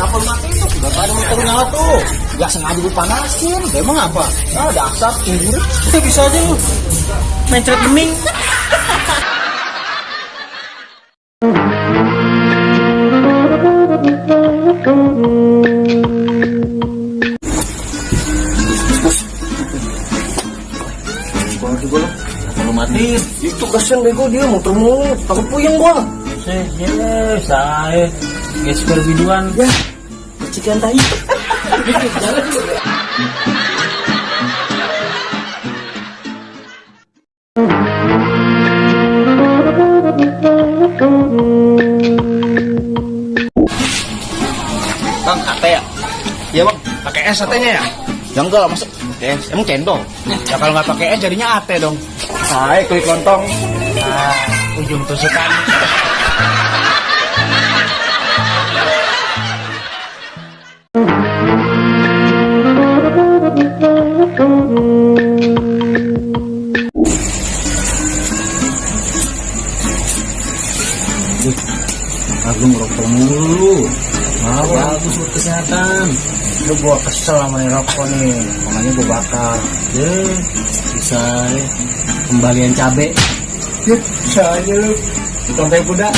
Kapal mati itu sudah pada motor nyala tuh. Gak sengaja gue panasin. Emang apa? Ada asap, tinggi. Bisa aja lu. Mencret geming. Kalau mati itu kasihan bego dia motor mulu. Takut puyeng gua. Saya gesper biduan Ya, cikian tai. Jalan juga. Bang, ate ya? Iya bang, pakai es atenya ya? Ya enggak lah, masa es? Emang cendol? Ya kalau nggak pakai es jadinya ate dong. Hai, klik lontong. nah, ujung tusukan. Aku ngerokok mulu. Bagus buat kesehatan. Lu gua kesel sama nih rokok nih, makanya gua bakar. Bisa kembalian cabe. Bisa aja lu, tukang tai kuda.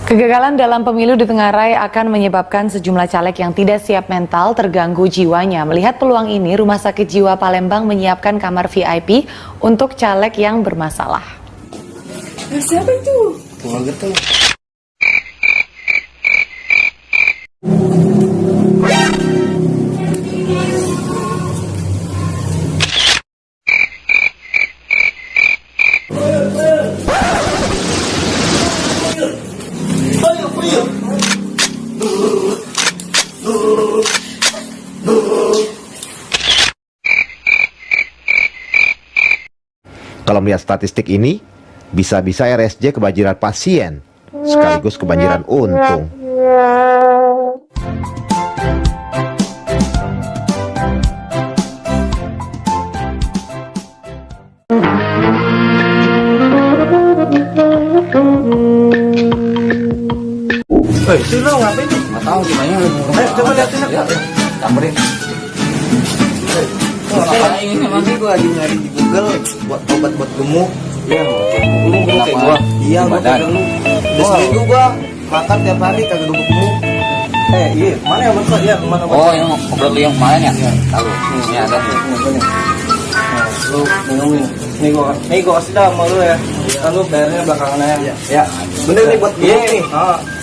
Kegagalan dalam pemilu di Tenggarai akan menyebabkan sejumlah caleg yang tidak siap mental terganggu jiwanya. Melihat peluang ini, Rumah Sakit Jiwa Palembang menyiapkan kamar VIP untuk caleg yang bermasalah. Siapa itu? Keluarga tuh. Kalau melihat statistik ini, bisa-bisa RSJ kebanjiran pasien, sekaligus kebanjiran untung. Itu lo ngapain nih? Nggak tahu gimana. Coba liatin ya. Campurin. Ini nanti gua lagi nyari di Google buat obat buat gemuk. Iya, lu kayak gua. Iya, badan lu. Seminggu gua makan tiap hari kagak gemuk. Iya, mana yang obat? Ya, mana obat? Oh, yang obat lu yang kemarin ya? Tahu. Ini ada tuh. Lu minum nih. Nih gua kasih dah sama lu ya. Kan lu bayarnya belakangan aja. Ya. Bener nih buat gemuk nih.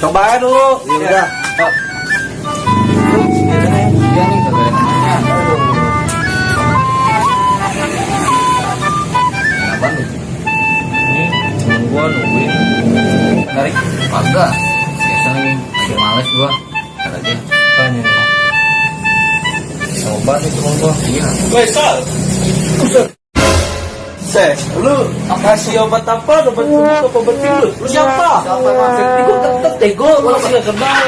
Coba aja dulu. Ya udah. Iya nih, kagak ada namanya. Apa nih? Ini temen gua nungguin. Tarik. Kagak. Biasa nih, lagi males gua. Ntar aja. Tanya nih. Coba nih temen gua. Iya. Woi, Sal. Lu kasih obat apa? Obat gemuk apa obat tidur? Lu siapa? Siapa? Gue tetep tego, gua masih gak kenal.